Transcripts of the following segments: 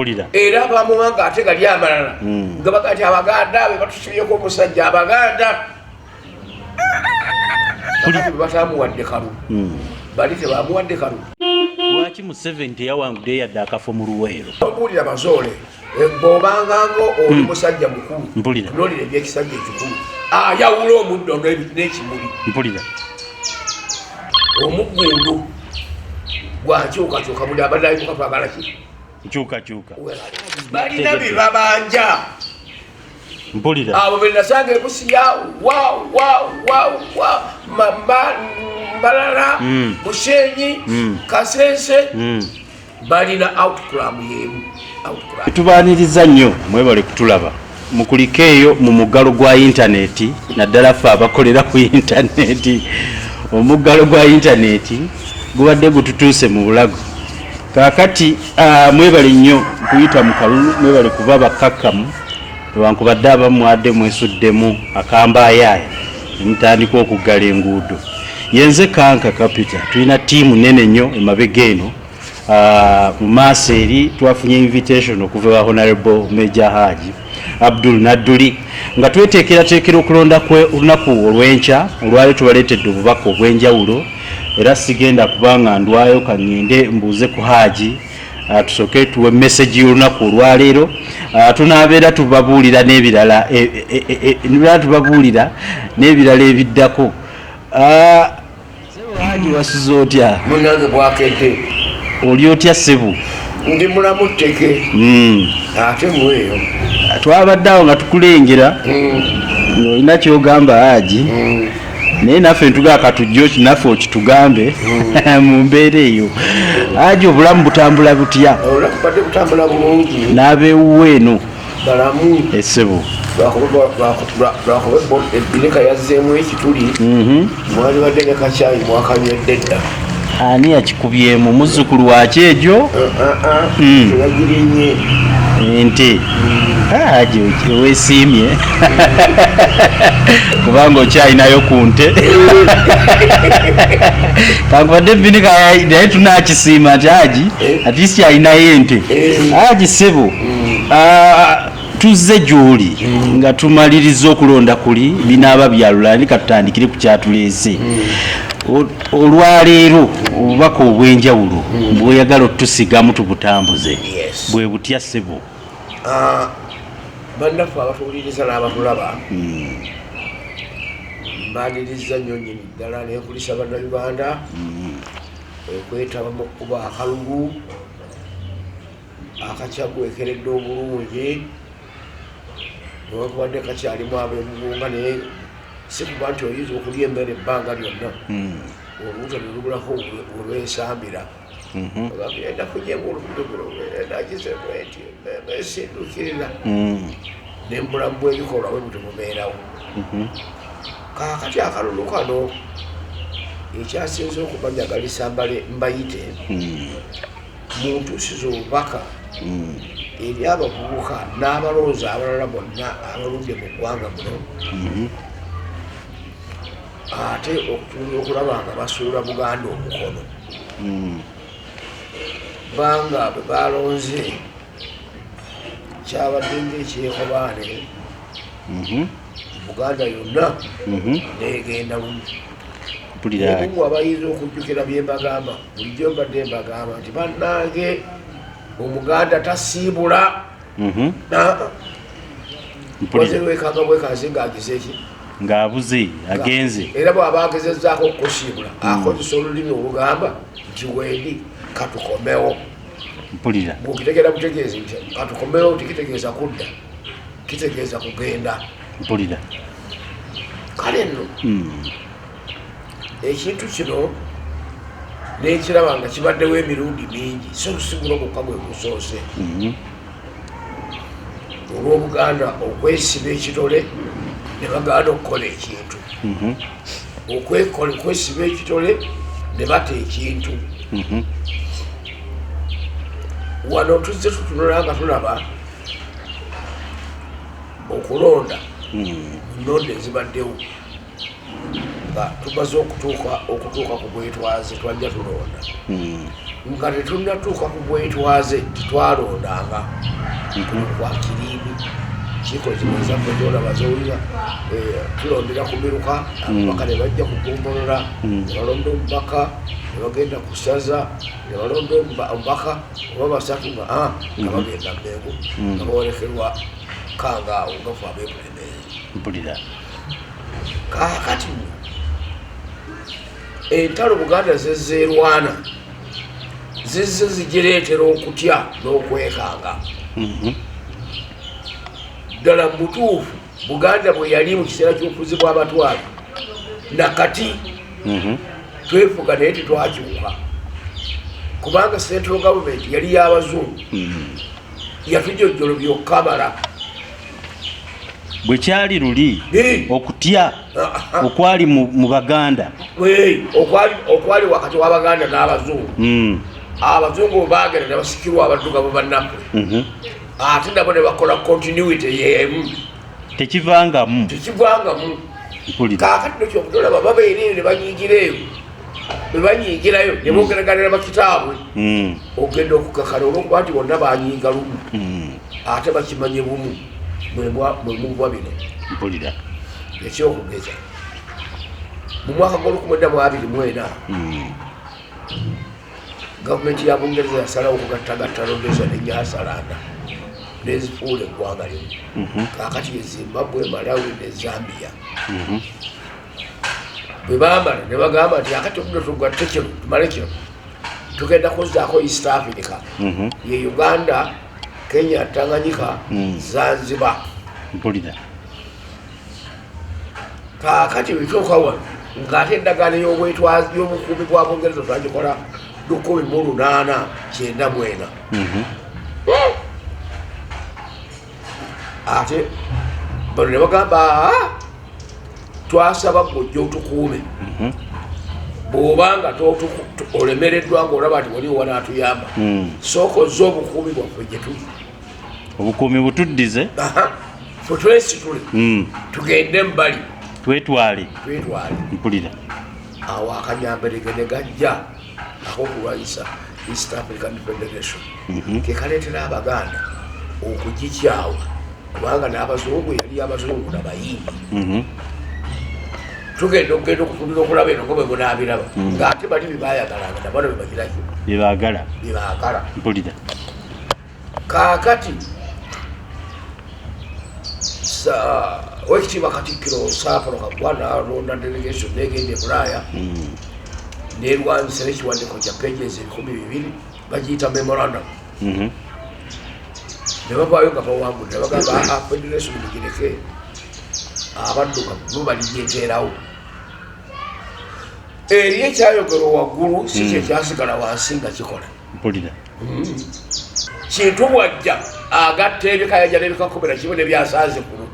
Mpulira. Era abamuwanga ate gali amalala nga baga nti Abaganda be batusibyeko omusajja, Abaganda kati bwe batamuwadde kalu, bali tebamuwadde kalu. Lwaki Museveni teyawangudde yadde akafo mu Luweero? Obuulira bazoole, bw'obanganga oli musajja mukulu, Mpulira. Tunuulira ebyekisajja ekikulu, ayawula omuddo n'ekimuli. Mpulira. Omuggundu gwankyukakyuka, buli abadde ayimuka twagala ki? Nkyukakyuka. Balina bye babanja. Mpulira. Abo benasanga ebusiya wa wa wa wa Mbalala, Bushenyi, Kasese, balina outcome yemu, outcome. Tubaaniriza nnyo, mwebale kutulaba. Mukulike eyo mu muggalo gwa intaneti, naddala ffe abakolera ku intaneti. Omuggalo gwa intaneti gubadde gututuuse mu bulago. Kaakati mwebale nnyo kuyita mu kalulu, mwebale kuba bakkakkamu, newankubadde abamu mwadde mwesuddemu akambayaaya nemutandika okuggala enguudo. Yenze Kanka Kapita, tulina ttiimu nene nnyo emabega eno. Mu maaso eri twafunye invitation okuva ewa Honorable Major Haji Abdul Nadduli, nga tweteekerateekera okulonda kwe olunaku olw'enkya. Olwali tubaleetedde obubaka obw'enjawulo, era sigenda kubanga ndwayo, kaŋŋende mbuuze ku Haji. Tusooke tuwe message y'olunaku olwaleero. Tunaabeera tubabuulira n'ebirala, tubabuulira n'ebirala ebiddako. Haji, wasuze otya? Munange, bwakedde. Oli otya, ssebo? Ndi mulamu tteke. Ate mweyo? Twabadde awo nga tukulengera ng'olina kyogamba Haji, naye naffe ntugaa katujje naffe okitugambe mu mbeera eyo. Haji, obulamu butambula butya? Obulamu badde butambula bulungi. N'abeewuwo eno? Balamu. Essebo. Lwakuba ebbireka yazzeemu ekituli, mwali badde ne kakyayi mwakanywedde dda. Ani yakikubyemu? Muzzukulu wakyejo? Teyagirinye. Ente. Haji, weesiimye kubanga okyalinayo ku nte, kankubadde binika, naye tunakisiima nti Haji at least alinayo ente. Haji ssebo, tuzze gy'oli nga tumaliriza okulonda kuli binaaba byalulani. Katutandikire ku kyatuleese olwaleero. Obubaka obw'enjawulo bw'oyagala otusigamu tubutambuze bwe butya, ssebo? Bannaffe abatuwuliriza n'abatulaba, mbaniriza nnyo nnyini ddala nenkulisa Bannayuganda okwetaba mu kkuba akalulu akakyagwekeredde obulungi, newankubadde kakyalimu abeemugunga, naye si kuba nti oyinza okulya emmere ebbanga lyonna olubuto ne lubulako olwensambira. Ogenda kunyemu olubuto nagize bwenti esindukirira nembulamu bwebikolwa bwe buti bubeerawo. Kaakati akalulu kano ekyasinze okubanyagalisa mbale mbayite muntuusiza obubaka eri abavubuka n'abalonzi abalala bonna abaludde mu ggwanga muno, ate okutunula okulaba nga basuula Buganda omukono, banga bwe balonze kyabadde ngaekyekobaane, Buganda yonna negenda lumu. Mpulira. Obumu abayinza okujjukira bye mbagamba bulijjo, mbadde mbagamba nti bannange, Omuganda tasiibula. Mpulira. Wekanga bwekanzi ng'agize ki? Ng'abuze, agenze. Era bw'aba agezezaako okukusiibula, akozesa olulimi olugamba nti wendi, katukomewo. Mpulira. Bwokitegeera butegeezi nti katukomewo, tekitegeeza kudda, kitegeeza kugenda. Mpulira. Kale nno ekintu kino nekiraba nga kibaddewo emirundi mingi, so si guno gwokka gwe gusoose, olw'Obuganda okwesiba ekitole ne bagaana okukola ekintu, okwesiba ekitole ne bata ekintu. Wano tuzze tutunula nga tulaba okulonda mu nnonda ezibaddewo nga tumaze okutuuka ku bwetwaze, twajja tulonda. Nga tetunnatuuka ku bwetwaze, tetwalondanga kwa kiriimi kiiko zino ezaffe zolaba zowulira, tulondera ku miruka, ababaka ne bajja kugombolola ne balonda omubaka, ne bagenda ku ssaza ne balonda omubaka oba basatu, nga nga bagenda Mmengo, nga bawerekerwa Kangaawo nga fe ab'ebulemeezi. Mpulira. Kaakati nno entalo Buganda zezeerwana zizze zigireetera okutya n'okwekanga. Ddala mu butuufu Buganda bwe yali mu kiseera ky'obufuzi bw'abatwale nakati twefuga, naye tetwakyuka, kubanga central government yali y'abazungu, yatujojjolo byokkamala. Bwe kyali luli, okutya okwali mu Baganda. Okwali wakati w'Abaganda n'abazungu. Abazungu bwe bagenda ne basikirwa abaddugavu bannaffe, ate nabo ne bakola continuity yemu. Tekivangamu. Tekivangamu. Mpulira. Kaakati no kyobutolaba babeera eyo ne banyigira eyo, bwe banyigirayo ne boogeraganira bakitaabwe, ogenda okukakana olwokuba nti bonna banyiiga lumu, ate bakimanye bumu bwe muva bino. Mpulira. Ekyokugeza, mu mwaka gw'1924, gavumenti ya Bungereza yasalawo okugattagatta Rhodesia ne Nyasaland nezifuula eggwanga limu. Kaakati ye Zimbabwe, Malawi ne Zambia. Bwe bamala ne bagamba nti akati okuno tugatte kino, tumale kino, tugenda kuzzaako East Africa, ye Uganda, Kenya, Tanganyika, Zanzibar. Mpulira. Kaakati bituuka wano ng'ate endagaano y'obwetwazi y'obukuumi bwa Bungereza twagikola 1894. Ate bano ne bagamba, "Ah, twasaba gwe ojja otukuume, bw'obanga olemereddwa ng'olaba nti wali wanaatuyamba, sooka ozze obukuumi bwaffe gye tuli." Obukuumi butuddize. Aha, fe twesitule, tugende mbali. Twetwale. Twetwale. Mpulira. Awo akanyamberege ne gajja akokulwanyisa East African Federation, kekaleetera Abaganda okugikyawa, kubanga n'abazungu yali abazungu nabayimbi. Tugenda okugenda okutulira okulaba eno nga bwe munaabiraba, ng'ate bali bebayagalanga nabano bebagiraki. Byebaagala. Byebaagala. Mpulira. Kaakati Owekitiibwa Katikkiro Saapolo Kaggwa n'alonda delegation negenda e Bulaaya, nerwanyisa n'ekiwandiiko kya pages 2000, bagiyita memorandum. Ne bavaayo nga bawangudde, ne bagamba, "Ah, federation mugireke, abaddugavu bo baligyeteerawo." Eri ekyayogerwa waggulu si kyekyasigala wansi nga kikola. Mpulira. Kintu bwajja agatta ebika, yajja n'ebika 11 nebyasanze kuno,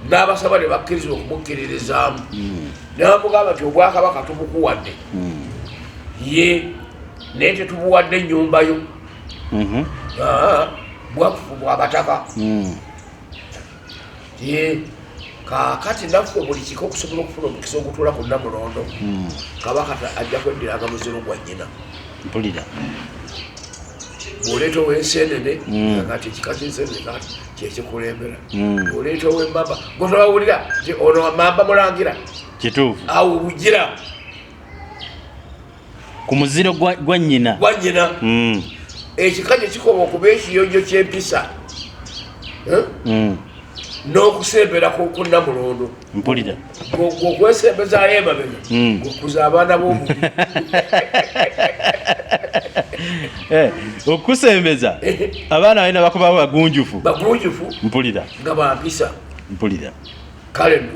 n'abasaba ne bakkiriza okumukkiririzaamu, n'amugamba nti obwakabaka tubukuwadde ye, naye tetubuwadde ennyumba yo. Ah, bwakufu bwabataka. Ye kaakati naffe buli kika okusobola okufuna omukisa ogutuula ku Namulondo, kabaka ajja kweddiranga muziro gwa nnyina. Mpulira. Bw'oleeta ow'ensenene, kati ekika ky'ensenene kati kyekikulembera. Bw'oleeta ow'emmamba, gotobawulira nti ono mamba mulangira. Kituufu. Awo bugira. Ku muziro gwa nnyina. Gwa nnyina. Ekika kye kikoma okuba ekiyonjo ky'empisa, eh? N'okusembera ku Namulondo. Mpulira. Okwesembezaayo emabega, okuza abaana b'obubi. Eh, okusembeza abaana balina bakuba bagunjufu. Bagunjufu. Mpulira. Nga bampisa. Mpulira. Kale nno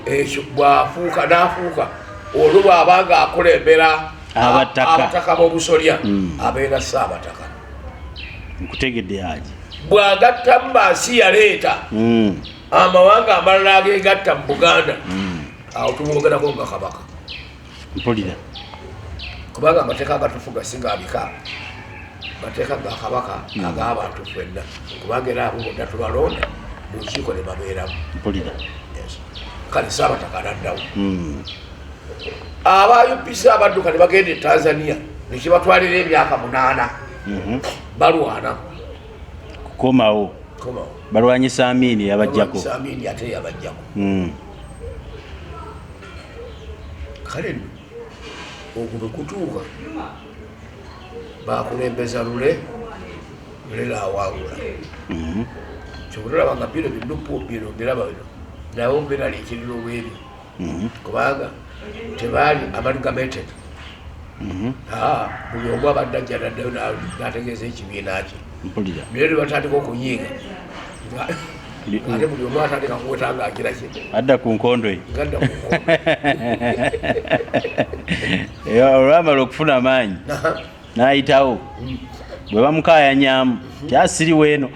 ekyo bwafuuka n'afuuka olwo bw'abanga akulembera Abataka. Abataka b'obusolya, abeera Ssaabataka. Nkutegedde, Haji. Bw'agattamu bansi yaleeta amawanga amalala agegatta mu Buganda, awo tumwogerako nga kabaka. Mpulira. Kubanga amateeka agatufuga si gabika, mateeka ga kabaka ag'abantu ffenna, kubanga era abo bonna tubalonda mu nkiiko ne babeeramu. Mpulira. Yes. Kale Saabataka anaddawo. Aba UPC abadduka ne bagenda e Tanzania. Nekibatwalira emyaka 8. Balwana kukomawo. Komawo. Balwanyisa Amini yabajjako. Balwanyisa Amini ate yabajjako. Kale nno ogwo bwe gutuuka bakulembeza Lule, Lule n'awangula. Kyobulaba nga bino binupu bino biraba bino nabo beraliikirira olw'ebyo, kubanga tebaali amalgamated. Buli omu abadde ajja naddayo n'ategeeza ekibiina kye. Mpulira. Naye ne batandika okunyiiga ate buli omu atandika kuweta ng'agira kye. Adda ku nkondo ye. Ngadda ku nkondo. Olwamala okufuna amaanyi n'ayitawo, bwe bamukaayanyaamu kyasiriwo eno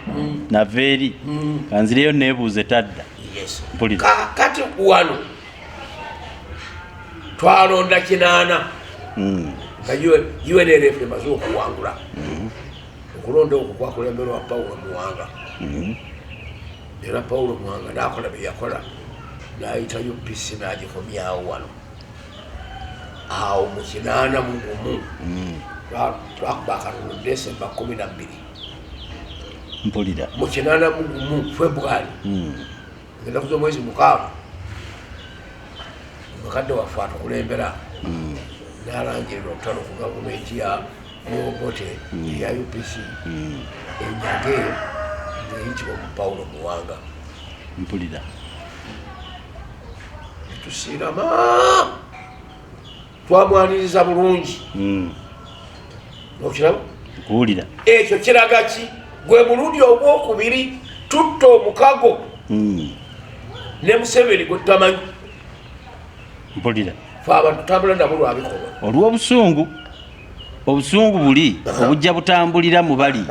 nava eri kanzireyo neebuuze tadda. Yes. Mpulira. Kaakati wano twalonda 8 nga UNLF emaze okuwangula. Okulonda okwo kwakulemberwa Paulo Muwanga. Era Paulo Muwanga n'akola bye yakola, n'ayita UPC n'agikomyawo wano. Awo mu 81 twakuba akalulu Desemba 12. Mpulira. Mu 81 February, ennaku z'omwezi 6, mukadde waffe atukulembera n'alangirira olutalo ku gavumenti ya Obote eya UPC enyage ng'eyitibwa mu Paulo Muwanga. Mpulira. Tusiirama, twamwaniriza bulungi. Okiraba? Nkuwulira. Ekyo kiraga ki? Gwe mulundi ogwokubiri tutta omukago ne Museveni gwe tutamanyi. Mpulira. Fe abantu tutambula nabo lwabikolwa. Olw'obusungu, obusungu buli obujja butambulira mu bali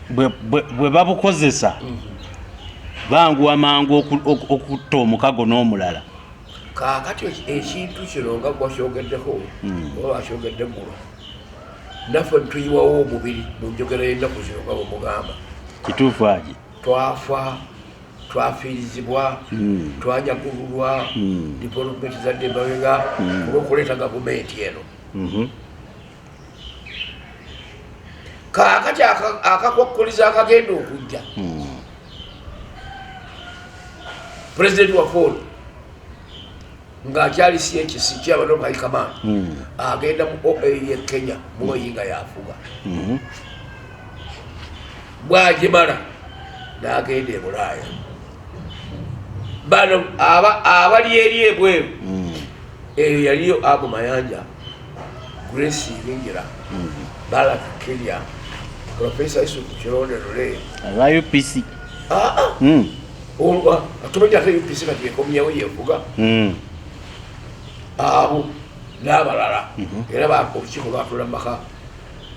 bwe babukozesa banguwa mangu okutta omukago n'omulala. Kaakati ekintu kino nga gwakyogeddeko oba bakyogedde ggulo, naffe tuyiwawo omubiri mu njogera y'ennaku zino nga bwe mugamba. Kituufu agi. Twafa, twafiirizibwa, twanyagululwa, development zadde emabega olw'okuleeta gavumenti eno. Kaakati akakwakkuliza akagenda okujja, pulezidenti waffe ono ng'akyali CHC kyabano high command, agenda mu OA ye Kenya, Moi nga yafuga. Bwagimala n'agenda e Bulaaya. Bano abali eri ebweru, eyo yaliyo Abu Mayanja, Grace Ibingira, Balak Kirya, Professor Yusuf Kironde Lule. Aba UPC. Tumanyi ate UPC kati ekomyewo yefuga. Abo n'abalala era olukiiko lwatula mu maka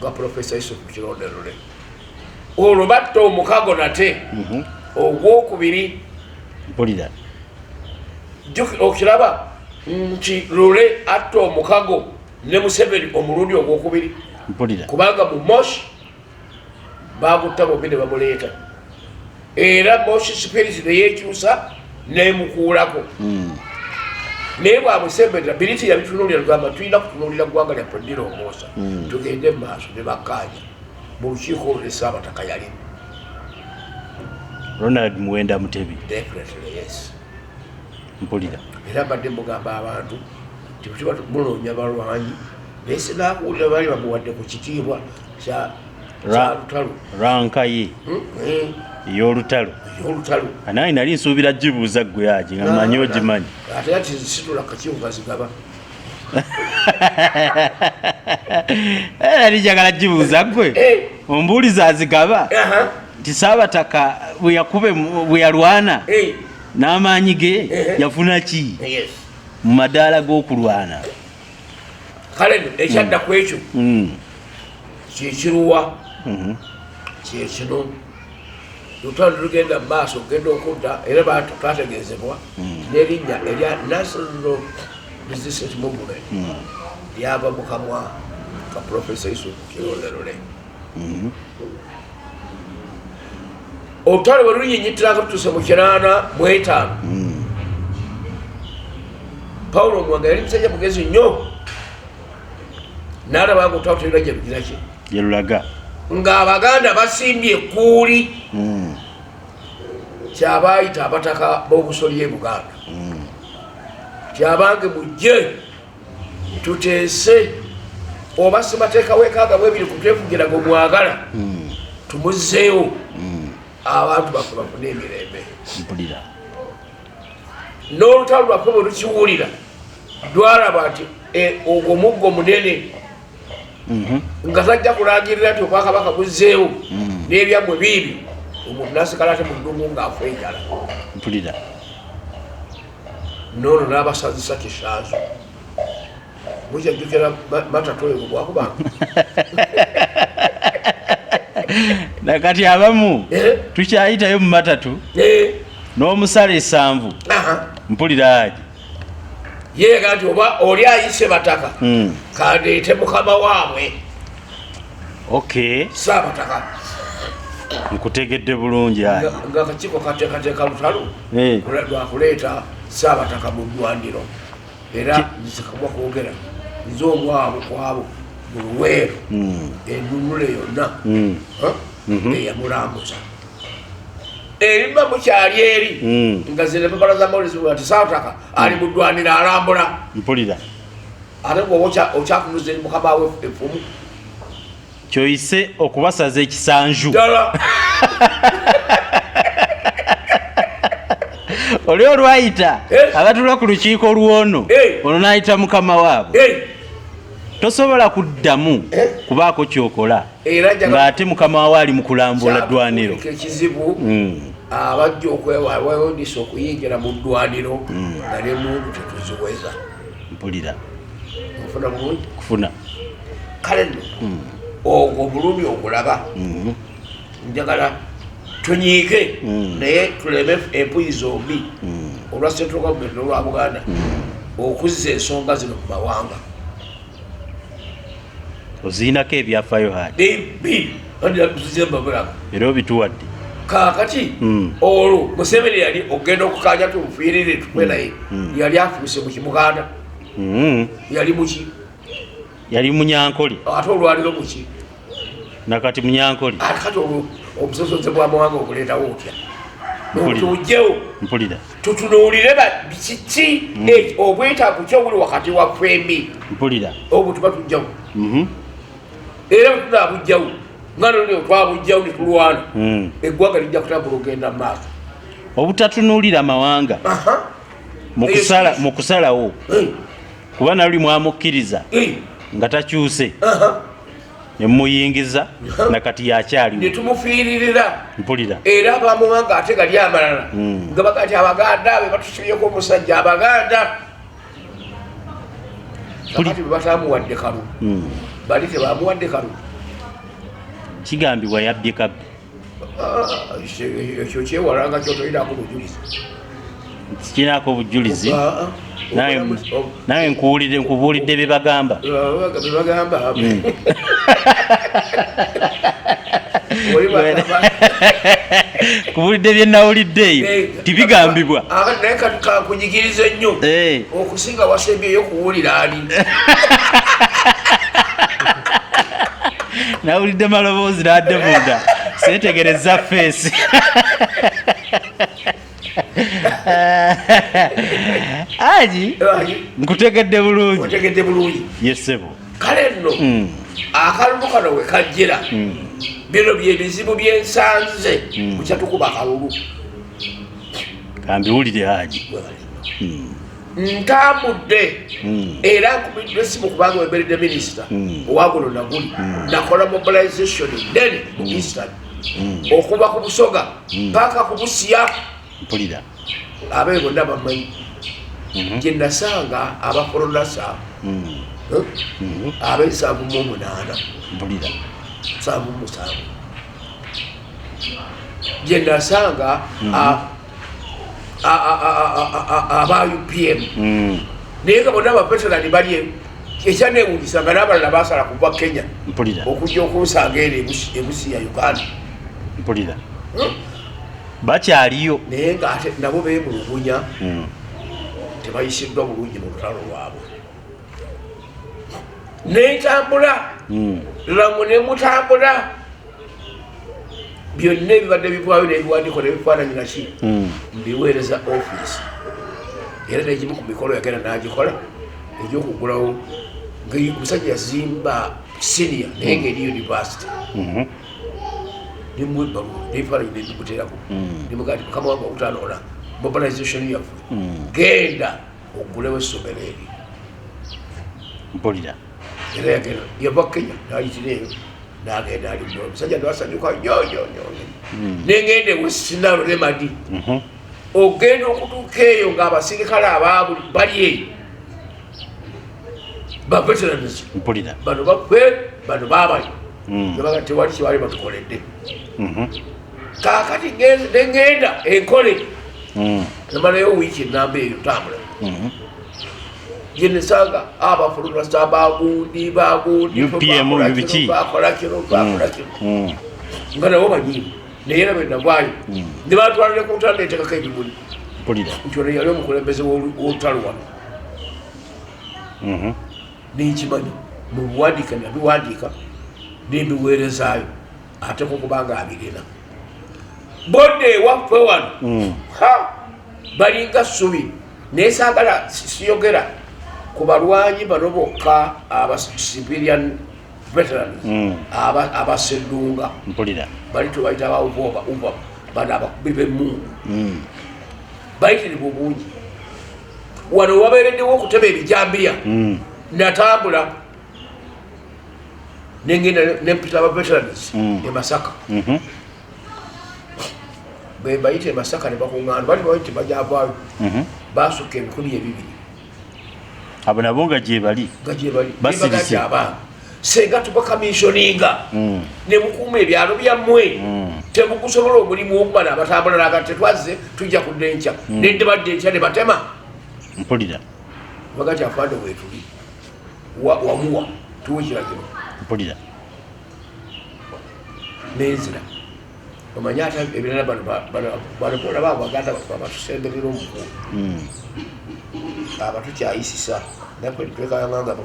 ga Professor Yusuf Kironde Lule. Olwo batta omukago nate ogwokubiri. Mpulira. Okiraba nti Lule atta omukago ne Museveni omulundi ogwokubiri. Mpulira. Kubanga mu Moshi bagutta bombi ne bamuleeta, era Moshi spirit neyekyusa nemukuulako. Naye bwamusemberera biriti yabitunuulira, tugamba tulina kutunuulira ggwanga lyaffe ndirongoosa, tugende mu maaso. Ne bakkaanya mu lukiiko olwo ne Ssaabataka yalimu. Ronald Muwenda Mutebi. Definitely, yes. Mpulira. Era mbadde mugamba abantu nti bwe tuba munoonya balwanyi, naye sinaakuwulira baali bamuwadde ku kitiibwa kya lutalo. Ranka ye ey'olutalo. Ey'olutalo. Anaye nali nsuubira gibuuza ggwe agi nga mmanyi ogimanyi. Ate ati situla kakiiko kazigaba. Nali njagala gibuuza ggwe ombuuliza azigaba nti Ssaabataka bwe yakube bwe yalwana n'amaanyi ge yafuna ki mu madaala g'okulwana. Kale nno ekyadda ku ekyo kyekiruwa kyekino lutalo lugenda mu maaso okugenda okudda, era twategeezebwa n'erinnya erya National Resistance Movement lyava mu kamwa ka Professor Yusuf Kironde Lule. Olutalo bwe luyinyittirako tutuuse mu 85, Paulo Muwanga yali musajja mugezi nnyo. Nalaba nga olutalo terina gye lugira ki gye lulaga, ng'Abaganda basimbye ekkuuli. Kyabaayita abataka b'obusolya e Buganda, kyabange mujje tuteese oba ssemateeka w'ekaaga bwebiri kutwefugira gwe mwagala, tumuzzeewo, abantu baffe bafune emirembe. Mpulira. N'olutalo lwaffe bwe lukiwulira lwalaba nti ogwo muggo munene, nga tajja kulangirira nti obwakabaka buzzeewo n'ebyammwe biibyo, omuntu nasigala ate mu ddungu ng'afa enjala. Mpulira. Noono n'abasazisa kisaazo, mukyajjukira matatu oyo gwe bwakubanga. Nakati abamu tukyayitayo mu matatu n'omusala esanvu. Mpulira Haji. Yeega nti oba oli ayise bataka, kandeete mukama waabwe. Saabataka. Nkutegedde bulungi Haji. Nga akakiiko kateekateeka lutalo lwakuleeta Saabataka mu ddwandiro, era nzikamwa kwogera nze omwabo kwabo mu Luweero, enunule yonna eyamulambuza erima mukyali eri, nga zino empapala za mawulire zivuga nti Saabataka ali mu ddwaniro alambula. Mpulira. Ate bwoba okyakunuza eri mukama we effumu. Kyoyise okubasaza ekisanju. Ddala. Oli olwayita abatula ku lukiiko lwono, ono n'ayita mukama waabwe, tosobola kuddamu kubaako kyokola era njagala ng'ate mukama wawe ali mu kulambula ddwaniro. Ekizibu, abajja okwewawewondisa okuyingira mu ddwaniro nga nemundu tetuziweza. Mpulira. Ofuna bulungi? Kufuna. Kale nno ogwo obulumi ogulaba, njagala tunyiike, naye tuleme empuyi zombi, olwa central government n'olwa Buganda, okuzza ensonga zino mu mawanga. Oziinako ebyafaayo Haji. Tuzembabulaga. Era obituwadde. Kaakati olwo Museveni yali ogenda okukanja tumufiirire tukwe, naye yali afuuse mu Kimuganda. Yali muki? Yali Munyankole. Ate olwaliro muki? Nakati Munyankole. Ate kati olwo obusosoze bw'amawanga okuleetawo otya? Mpulira. Tujjewo. Mpulira. Tutunuulire kiki obwetaavu ki obuli wakati wa ffembi. Mpulira. Obwo tuba tujjawo, era bwe tunaabujjawo nga nolio twabujjawo ne tulwana, eggwanga lijja kutambula okugenda mu maaso. Obutatunuulira mawanga mu kusalawo, kuba naluli mwamukkiriza nga takyuse, ne muyingiza, nakati yakyaliwo. Ne tumufiiririra. Mpulira. Era abamawanga ate gali amalala nga baga nti Abaganda be batusibyeko omusajja, Abaganda kakati bwe batamuwadde kalu, bali tebamuwadde kalu. Kigambibwa yabbye kabbi. Ah, ekyo kyewalanga kyotolinako bujulizi. Kinaako obujulizi. Ah, ah. Nange nkubuulidde bye bagamba. Ah, bebagamba. Oli bagamba. Kubuulidde bye nawulidde eyo, tibigambibwa. Ah, naye kati kakunyigiriza ennyo okusinga wasembyeyo kuwulira ani? Nawulidde maloboozi nadde munda, seetegereza face. Haji, nkutegedde bulungi. Otegedde bulungi? Yesebo. Kale nno, akalulu kano we kajjira, bino byebizibu byensanze bukyatukuba akalulu. Kambiwulire Haji. Ntambudde era nkubiddwa essimu kubanga wemberedde minisita owaguno naguli nakola mobilization nene mu Eastern, okuva ku Busoga paka ku Busiya. Mpulira. Abe bonna bamanyi gye nasanga abakolonasa ab'ensanvu mu 8. Mpulira. 77 gye nasanga aba UPM, naye nga bonna abaveterani bali. Ekyanewunyisa nga n'abalala basala kuva Kenya Mpulira. okujja okunsanga ero ebusiya Uganda. Mpulira, bakyaliyo. Naye nga ate nabo bemulugunya, tebayisiddwa bulungi mu lutalo lwabwe. Nentambula Lango nemutambula byonna ebibadde bivaayo n'ebiwandiiko n'ebifaananyi naki mbiweereza ofiisi. Era negimu ku mikolo yagenda n'agikola egy'okuggulawo, nga omusajja yazimba senior naye ng'eri university. Nemuwa ebbaluwa n'ebifaananyi nebimuteerako, nemugaa nti mukama wange okutanola mobilization yaffe, genda oggulewo essomero eryo. Mpulira. Era yagenda, yava Kenya nayitira eyo nagenda ali omusajja nwasanyuka nnyo nnyo nnyo. Nengenda ewesinalo ne Madi. Ogenda okutuuka eyo ng'abasirikale abaabuli bali eyo ba veterans. Mpulira. Bano baffe, bano baabali nebaga tewali kyebali batukoledde. Kaakati nengenda enkole, namalayo wiiki enamba eyo ntambula gyenesanga abafulunasa bagundi bagundi. UPM, bakola biki? Kino bakola kino, bakola kino nga nabo banyiivu, naye era bwenavaayo ne batwalire ku ntalo netekako ebimuli Mpulira. nti ono yali omukulembeze w'olutalo wano. Nenkimanyi mubiwandiika, nabiwandiika nembiweerezaayo, ateko okubanga abirina bodde ewaffe wano. Ha! Balinga ssubi, naye saagala siyogera ku balwanyi bano bokka aba civilian veterans, abaseddunga. Mpulira. Bali tubayita ba uvoba uva, bano abakubi b'emmundu bayitirivu obungi. Wano wabeereddewo okutema ebijambiya. Natambula nengenda nempita aba veterans e Masaka. Bembayita e Masaka ne bakuŋŋaana, bali bali tebajavaayo, basukka 2000. Abo nabo nga gye bali. Nga gye bali. Basirise. Nembaga nti abange, senga tubakamissioninga ne mukuuma ebyalo byammwe, temugusobola omulimu okubana abatambula naga tetwazze tujja kudda enkya, nedde badda enkya ne batema. Mpulira. Baga ti afande weetuli wamuwa tuwe ekiragiro. Mpulira. Nenzira omanye ate ebirala bano bano bolaba abaganda baffe abatusemberera omukulu abatukyayisisa twekayanga nga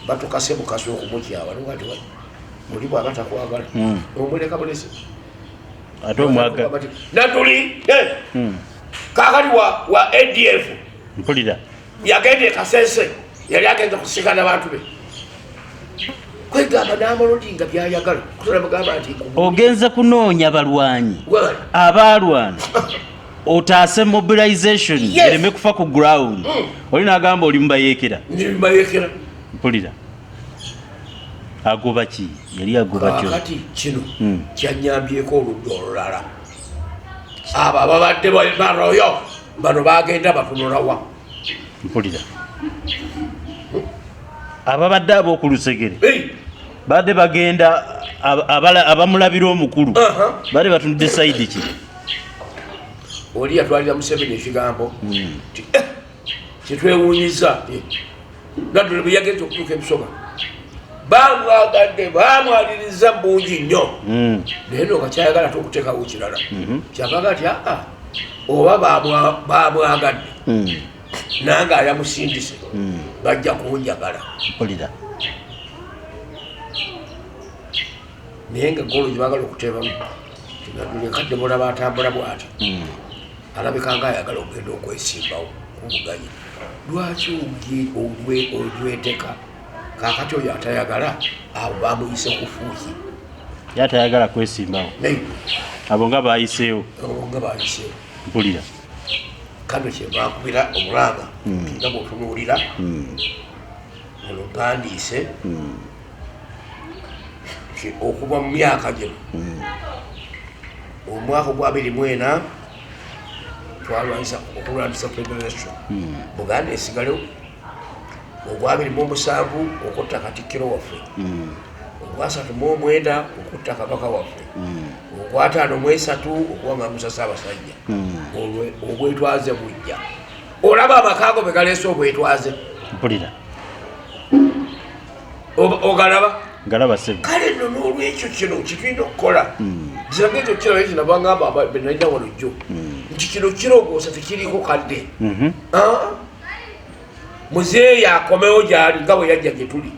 batukase bukasi okumukyawa nogati oli bwaba takwagala omuleka bulesi. Ate omwaga. Natuli kakati wa ADF. Mpulira. Yagenda e Kasese, yali agenza kusikana bantu be, kwegamba n'amalodi nga byayagala kutola mugamba nti Ogenze kunoonya balwanyi Webale. abaalwana otaase mobilization ereme kufa ku ground, oli n'agamba oli mubayeekera. Nibayekera. Mpulira, agoba ki? Yali agoba kyo. Kakati kino kyanyambyeko oludda olulala, abo ababadde baroyo bano bagenda batunulawa. Mpulira, ababadde ab'oku lusegere Hey! badde bagenda abamulabira omukulu badde batunudde side ki? Oli yatwalira Museveni ekigambo nti "Eh, kyetwewunyiza Nadduli bwe yagenza okutuuka ebusoga bamwagadde, bamwaliriza bungi nnyo, naye no nga kyayagala ate okuteekawo kirala kyavaga nti aa oba bamwagadde nange ayamusindise bajja kunjagala. Mpulira. Naye nga golo gyebagala okuteebamu Nadduli kadde mulaba atambula bwati, alabika nga ayagala okugenda okwesimbawo kuvuganya, lwaki ojweteka? Kakati oyo atayagala abo bamuyise kufuuki. Ye atayagala kwesimbawo. Naye abo nga bayiseewo. Abo nga bayiseewo. Mpulira. Kano kyebankubira omulanga nga bwotunuulira ono mpandiise nti okuva mu myaka gino, omwaka gwa 24 twalwanyisa okulwanyisa federation Buganda esigalewo, ogwa 27 okutta katikkiro waffe, ogwa 39 okutta kabaka waffe, ogwa 53 okuwaŋŋangusa Ssaabasajja. Olwo obwetwaze bujja, olaba amaka ago be galeese obwetwaze. Mpulira. Ogalaba? Ngalaba, sebo. Kale nno n'olwekyo kino kitulina okukola kirange ekyo kiraba ekyo nabangamba benalina wano jjo nti kino kirongoosa tekiriko kadde. Ah. Muzeeyi akomewo gyali nga bwe yajja gye tuli.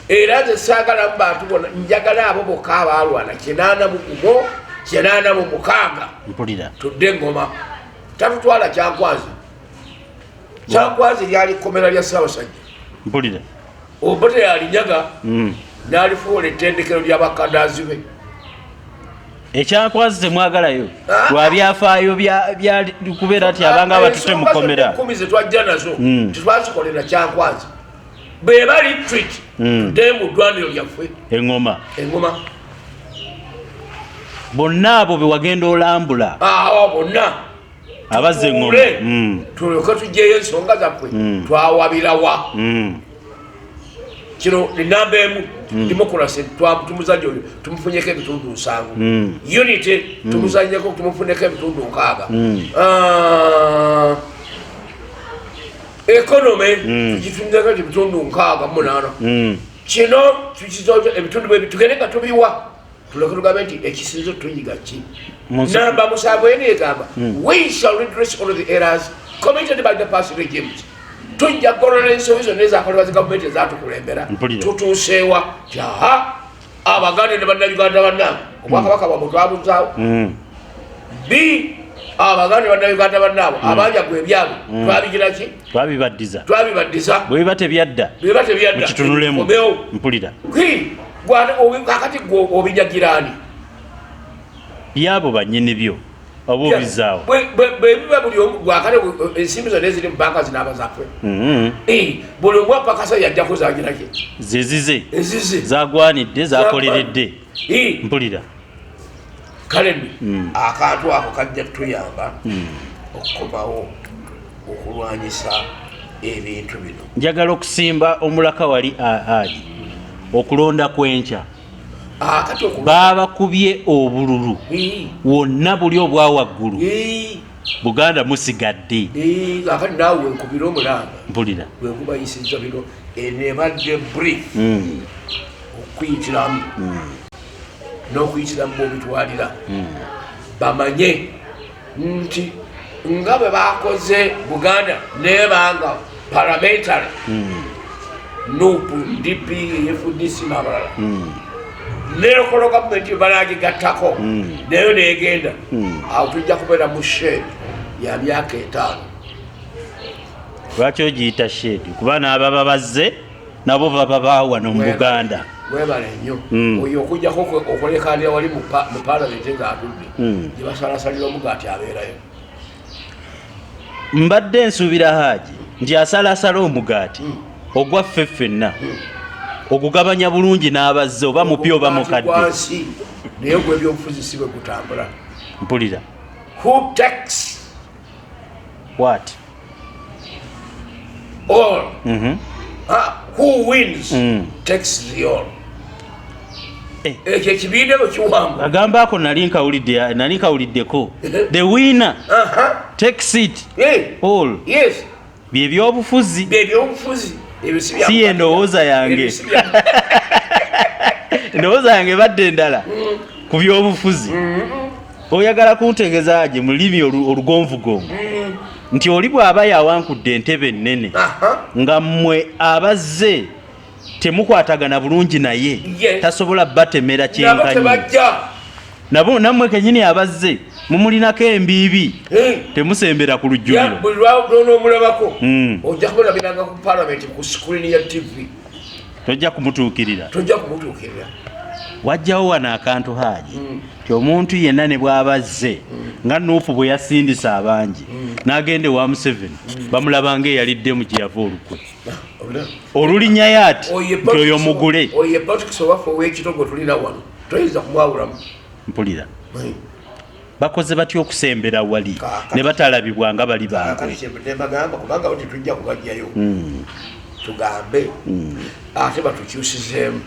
Era nze saagalamu bantu bona, njagala abo bokka abaalwana 81, 86. Mpulira. Tudde engoma. Tatutwala Kyankwazi. Kyankwazi lyali kkomera lya Ssaabasajja. Mpulira. Obote yalinyaga n'alifuula ettendekero ly'abakadaazi be. Ekyankwazi temwagalayo Ah. lwa byafaayo bya kubeera nti abanga abatutte Ensonga mukomera. zonna ekkumi ze twajja nazo tetwazikolera Kyankwazi. Bwe bali treat, tuddeyo mu ddwaniro lyaffe. Eŋŋoma. Engoma. Bonna abo be wagenda olambula. Awo bonna Abazza eŋŋoma. tutuule, tulyoke tugyeyo ensonga zaffe twawabirawa. Kino enamba emu, democracy tumuzanye oyo tumufunyeko 70%, unity tumuzanyeko tumufuneko 60%, Ah, economy tugifuneko 68%. Kino tukizoja ebitundu bwe tugende nga tubiwa, tuleke tugambe nti ekisinzo tunyiga ki. Namba 7 eno egamba, we shall redress all the errors committed by the past regimes. Tujja kugolola ensobi zonna ezakolebwa zi gavumenti ezatukulembera. Mpulira. Tutuuseewa kyaha Abaganda ne Bannayuganda bannange, obwakabaka bwabwe twabuzaawo. B, Abaganda ne Bannayuganda bannaabwe abanjagwa ebyabwe twabigira ki? Twabibaddiza. Twabibaddiza. Bwe biba tebyadda, Bweba tebyadda, mukitunulemu. omewo. Mpulira. Kakati gwe obinyagiraani? Byabo bannyini byo oba obizaawo. Bwe biba buli omu gwakale ensimbi zonna eziri mu banka zinaaba zaffe. Buli omu apakasa yajja kuzagiraki. Zezize. Ezize. Zagwanidde, zakoleredde. Mpulira. Kale nno akantu ako kajja tutuyamba okukomawo okulwanyisa ebintu bino. Njagala okusimba omulaka wali aji okulonda kwenkya. Akati Baabakubye obululu wonna buli obwa waggulu. Buganda musigadde. Akati naawe wenkubira omulanga. Mpulira. Bwenkubayisiza bino, eno ebadde brief okuyitiramu n'okuyitiramu bwobitwalira, bamanye nti nga bwe bakoze Buganda nebanga parliamentary, NUP, DP, FDC n'abalala, ne local gavumenti banagigattako nayo negenda, awo tujja kubeera mu shed ya myaka 5. Lwaki ogiyita shed? Kuba n'ababa bazze nabo baba baawano mu Buganda. Webale nnyo. Oyo okujjako okulekanira wali mu palamenti ng'atudde gye basalasalira omugaati abeerayo. Mbadde nsuubira Haaji nti asalasala omugaati ogwaffe ffenna ogugabanya bulungi n'abazze, oba mupya oba mukadde. Gwansi, naye gwebyobufuzi si bwe gutambula. Mpulira. Who takes What? all. Ah, who wins takes the all. Ekyo ekibiina bwe kiwamba. Agamba ako nali nkawuliddeko, the winner takes it all. Yes. Byebyobufuzi. Byebyobufuzi. Ebyo si bya Si ye ndowooza yange. Ebyo si bya- Endowooza yange ebadde endala ku byobufuzi. Oyagala kuntegeeza gye mu lulimi olugonvugonvu nti oli bw'aba yawankudde entebe ennene nga mmwe abazze temukwatagana bulungi naye, tasobola batemera Nabo kyenkanyi. tebajja. Nabo nammwe kennyini abazze mumulinako embiibi, temusembera ku lujjuliro. Buli lwonoomulabako ojja kumulabiranga ku palamenti ku screen ya TV. Tojja kumutuukirira. Tojja kumutuukirira. Wajjawo wano akantu Haaji ti omuntu yenna ne bw'abazze nga NUP bwe yasindisa abangi n'agenda ewa Museveni, bamulaba ng'eyalidde mu gye yava olukwe olulinyayo ati nti oyo mugule. Oyo ye politics owaffe ow'ekito gwe tulina wano, toyinza kumwawulamu. Mpulira. Bakoze batya okusembera wali ne batalabibwa nga bali bankwe? Kakati kyembadde mbagamba, kubanga bo tetujja kubajjayo, tugambe ate batukyusizeemu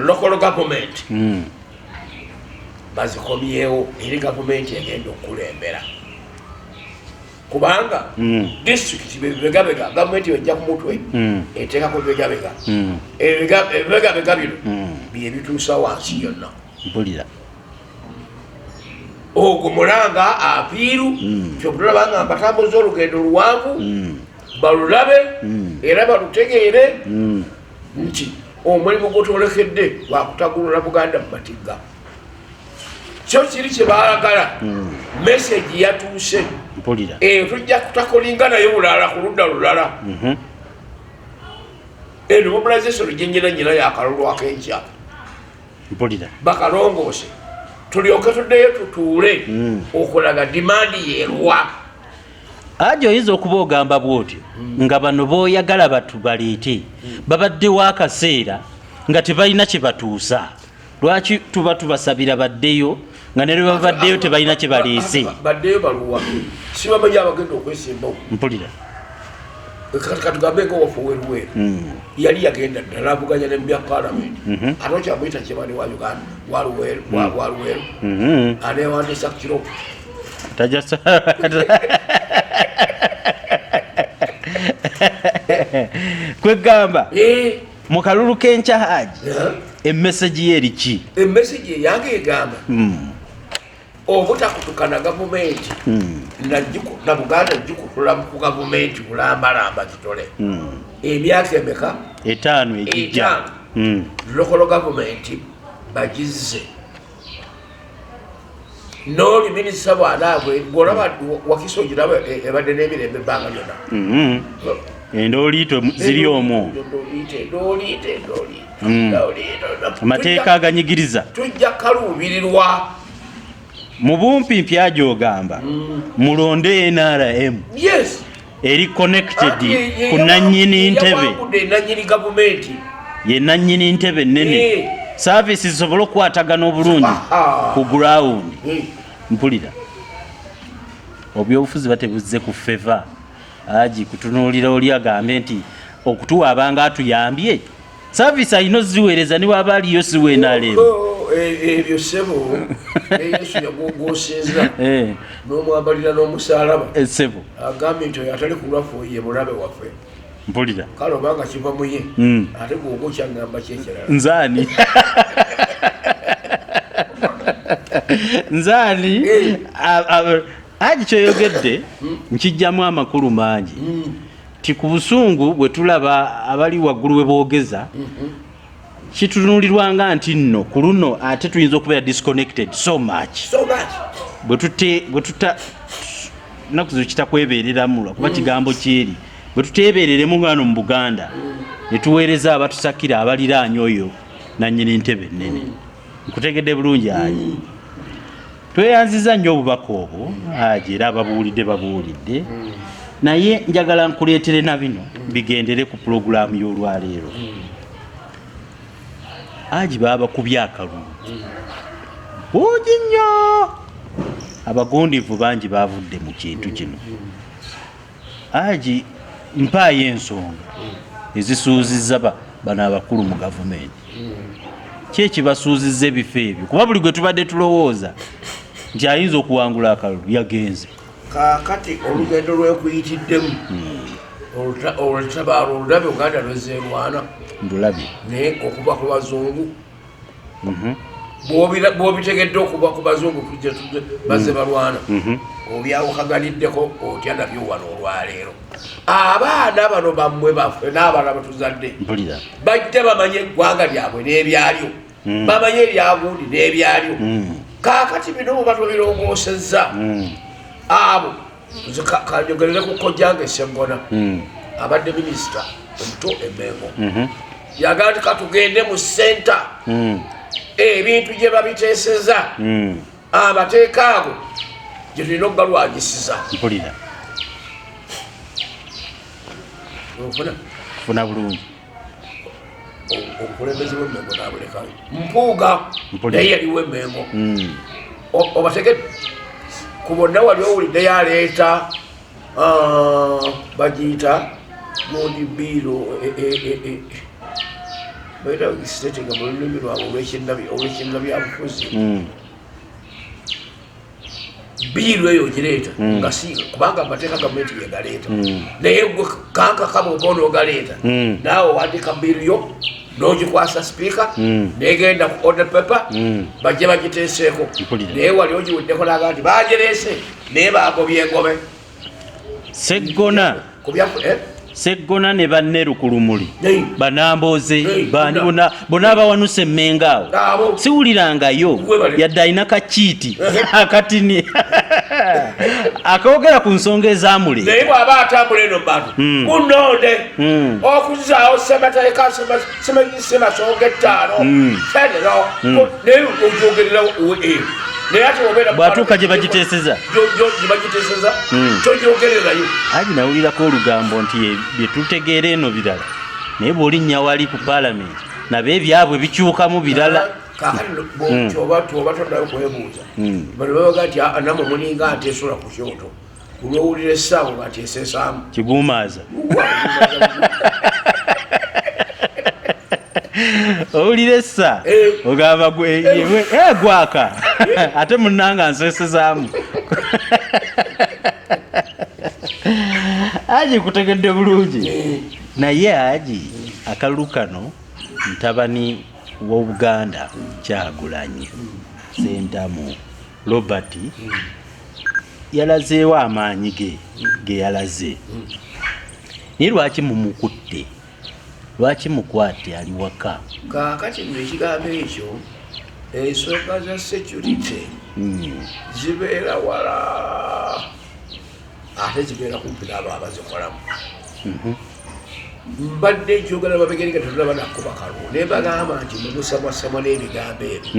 local government bazikomyewo eri gavumenti egenda okukulembera, kubanga disitulikiti bebibegabega gavumenti bejja ku mutwe eteekako bibegabega. Ebibegabega bino byebituusa wansi yonna. Mpulira. Ogwo mulanga apiiru kyobutolabanga mbatambuza olugendo luwanvu. Balulabe era balutegeere nti omulimu gwotwolekedde gwakutagulula Buganda mu matigga. Kyo kiri kyebaagala, message yatuuse. Mpulira. Eyo tujja kutakolinga nayo bulala ku ludda lulala. Eno mobilization gyenyina nyina yakalulu akenkya. Mpulira. Bakalongoose tulyoke tuddeyo tutuule okulaga demand yerwa. Aje oyinza okuba ogamba bwotyo nga bano b'oyagala batubaleete babaddewo akaseera nga tebalina kye batuusa. Lwaki tuba tubasabira baddeyo nga ne lwe babaddeyo tebalina kye baleese? Baddeyo baluwa? Sibamanyi abagenda okwesimbawo. Mpulira. Kati katugambe nga waffe weruweru yali yagenda ddala avuganya ne mubya palamenti, ate okyamuyita kyebani wa Uganda waluweru waluweru anewandisa kiro. Tajja kwegamba mu kalulu k'enkya, Haji, emessage ye eriki? Emessage eyange egamba obutakutukana gavumenti na Buganda gikutula ku gavumenti bulambalamba kitole emyaka emeka? 5 egijja. 5. Local government bagizze n'oli minisita bwanaabwe gwolaba Wakiso ogiraba ebadde n'emirembe ebbanga lyonna. Endooliito ziri omwo. Endooliito, endooliito, endooliito, endooliito. Amateeka aganyigiriza. Tujja kaluubirirwa. Mu bumpi mpya gy'ogamba mulonde NRM Yes. eri connected ku nannyini ntebe. Yawangudde nanyini gavumenti. Ye nannyini ntebe ennene. Service zisobole okukwatagana obulungi ku ground. Mpulira obyobufuzi batebuzze ku favour agi kutunuulira oli agambe nti okutuwa abanga atuyambye service alina oziweereza ne waba aliyo siwa NRM. Oh, ebyo sebo ne Yesu yagwogooseza n'omwambalira n'omusalaba. Sebo. Agambye nti oyo atali ku lwaffe ye mulabe waffe. Mpulira. Kale obanga kiva muye, ate gwoba okyaŋŋamba kyekirala. Nzaani, nzaani? Aji kyoyogedde nkijjamu amakulu mangi ti ku busungu bwe tulaba abali waggulu bwe boogeza kitunulirwanga nti nno ku luno ate tuyinza okubeera disconnected so much. So much. Bwe tuta naku zino kitakwebereramu lwakuba kigambo kyeri bwe tuteebereremu ngano mu Buganda ne tuweereza abatusakira abaliraanye oyo nannyini ntebe ennene. Nkutegedde bulungi ayi. Tweyanziza nnyo obubaka obwo aji, era ababuwulidde babuwulidde, naye njagala nkuleetere na bino bigendere ku pulogulaamu y'olwaleero. Aji, babakubye akalulu bungi nnyo, abagundivu bangi bavudde mu kintu kino. Aji, mpaayo ensonga ezisuuzizza bano abakulu mu gavumenti. Ki ekibasuuzizza ebifo ebyo? Kuba buli gwe tubadde tulowooza nti ayinza okuwangula akalulu yagenze. Kaakati olugendo lwekuyitiddemu olutabaalo olulabe Uganda lwezeerwana. Ndulabye. Naye okuva ku bazungu, bw'obitegedde okuva ku bazungu tujje tujje bazze balwana, obyawukaganiddeko otya nabyo wano olwaleero? Abaana bano bammwe, baffe n'abalala batuzadde Mpulira. bajja bamanye eggwanga lyabwe n'ebyalyo, bamanye eryagundi n'ebyalyo. Kaakati bino bwe batubirongosezza abo, nze kanjogerere ku kojjange Seggona abadde minisita omuto Emengo, yagamba nti katugende mu center ebintu gye babiteeseza, amateeka ago gye tulina okugalwanyisiza. Mpulira. Ofuna? Funa bulungi. Obukulembeze bw'Emmengo nabulekayo Mpuuga. Mpulira. Naye yaliwo Emmengo. Obategedde ku bonna wali owuliddeyo aleeta, bagiyita gundi bill bayita stating mu lulimi lwabwe olw'ekinnabyabufuzi. Bill eyo ogireeta nga si kubanga amateeka gavumenti yegaleeta, naye gwe kankaka bwoba onoogaleeta, naawe owandika bill yo n'ogikwasa sipiika, negenda ku order paper, bajje bagiteeseeko. Mpulira. Naye wali ogiwuddeko naga nti bagireese naye bagobye engobe? Seggona. Seggona ne banneru ku lumuli banambooze bani bona bona abawanuse emmenga awo siwulirangayo yadde alina kakiiti akatini akoogera ku nsonga ezamule. Naye bw'aba atambula eno bantu munonde okuzaawo ssemateeka semasonga ettaano federo naye ogyogerera naye ate obeera bw'atuuka gye bagiteeseza gye bagiteeseza togyogererayo. Aji nawulirako olugambo nti bye tutegeera eno birala, naye bw'olinnya wali ku paalamenti nabo ebyabwe bikyukamu birala. Kakati kyoba toba tonnayo kwebuuza, bano babaga nti namwe mulinga nti esula ku kyoto, olwowulira essaawo nga nti esesaamu. Kiguumaaza owulira essa ogamba gwaka ate munnanga nsesezaamu. Aji kutegedde bulungi, naye aji akalulu kano mutabani w'Obuganda Kyagulanyi Ssentamu Robert yalazeewo amaanyi ge ge yalaze, naye lwaki mumukutte? Lwaki mukwate ali waka? Kaakati nno ekigambo ekyo, ensonga za security zibeera wala ate zibeera kumpi n'abo abazikolamu. Mbadde njogera babegereka tetulaba nakuba kalulu, naye bagamba nti mumusamwasamwa n'ebigambo ebyo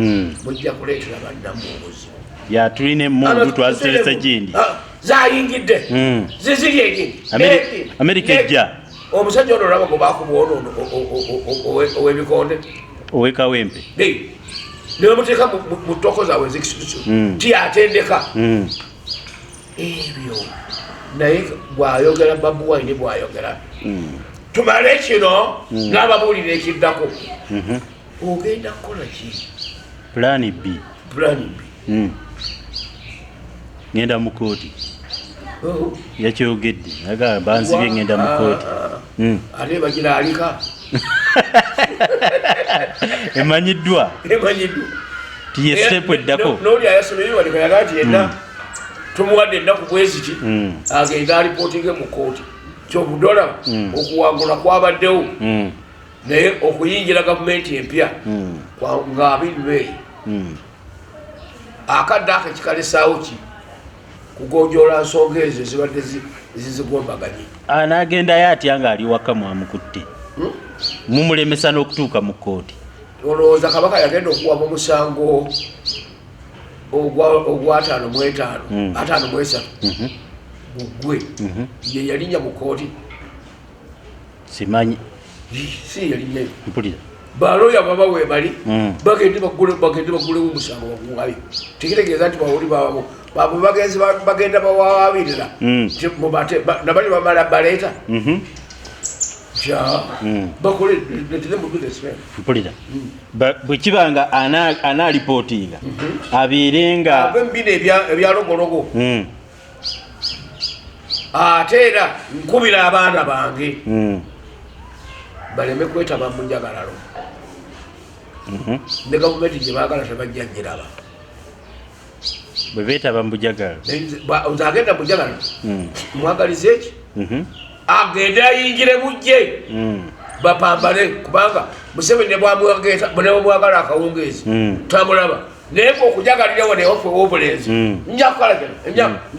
mujja kuleetera bannamu obuzibu. Ya, tulina emmundu twaziterese gindi. Zayingidde ziziri egindi. Amerika ejja. Omusajja ono olaba gwe bakuba ono ow'ebikonde owekawempe ne bamuteeka mu ttoko zaabwe ezekisusu ti atendeka ebyo, naye bw'ayogera Bobi Wine bw'ayogera tumale kino n'ababuulira ekiddako, ogenda kukola ki? Plan B. Plan B. Ngenda mu kooti. Yakyogedde agamba banzibye ngenda mu kooti. Ate bagira alika. Emanyiddwa. Emanyiddwa. Tiye step eddako. N'oli ayasomye biwandika yagaa nti yenna tumuwadde ennaku bweziti agenda alipootinge mu kooti. Kyobudola okuwangula kwabaddewo, naye okuyingira gavumenti empya nga 2 May akadde ako ekikalesaawo ki kugonjoola nsonga ezo ezibadde zizigombaganye. Anaagendayo atya ng'ali waka mwamukutte, mumulemesa n'okutuuka mu kkooti? Olowooza kabaka yagenda okuwaba omusango ogwa 55 53 gugwe ye yalinnya mu kooti? Simanyi. Si yalinyayo. Mpulira. Baloya baba webali bagende bagulewo omusango baguwayo. Tekitegeeza nti bawuli babo bagenzi bagenda bawawabirira nabali bamala baleeta bakole. Mpulira. Bwe kiba nga anaalipootinga abeere nga ave mubino ebyalogologo. Ate era nkubira abaana bange baleme kwetaba mu njagalalo ne gavumenti gye baagala tebajja giraba. Bwe beetaba mu bujagalalo. Nze agenda mu bujagalalo mwagaliza eki agende ayingire mujje bapambane, kubanga Museveni nebwamwagala akawungeezi tamulaba, naye nga okujagalira wano ewaffe ow'obulenzi nja kukola kino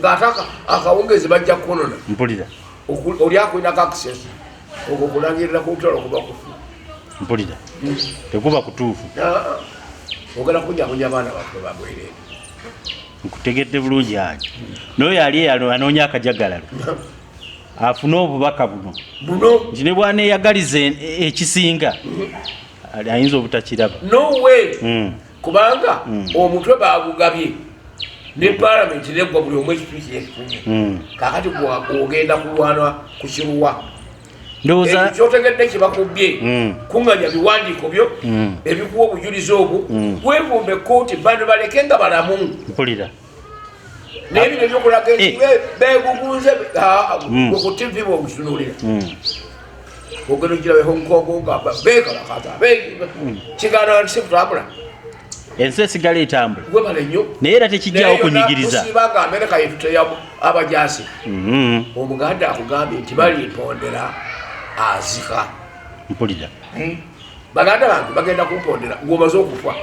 ng'ate akawungeezi bajja kukunona. Mpulira. Oli akulinako access okwo kulangirira ku lutalo kuba kufu. Mpulira, tekuba kutuufu. Ogenda kunyakunya abaana baffe babwereere. Nkutegedde bulungi ange n'oyo ali anoonya akajagalalo afune obubaka buno buno nti ne bwaneeyagaliza ekisinga ayinza obutakiraba. No way. Kubanga omutwe bagugabye ne palamenti neggwa, buli omu ekitwi kyekifunye. Kakati ogenda kulwana ku kiruwa? Ndowooza ekyo kyotegedde kyebakubbye, kuŋŋanya biwandiiko byo ebikuwa obujulizi obwo, wevumba ekkooti, bano baleke nga balamu. Mpulira. Naye bino ebyokulaga begugunze ku TV bwokutunuulira ogenda ogirabe Hong Kong nga bekalakata kigaana nti sikutambula. Ensi esigala etambula. Webale nnyo. Naye era tekijjawo kunyigiriza. Tusibanga Amerika yetuteyamu abajasi. Omuganda akugambye nti balimpondera azika. Mpulira. Baganda bange bagenda kumpondera ng'omaze okufa.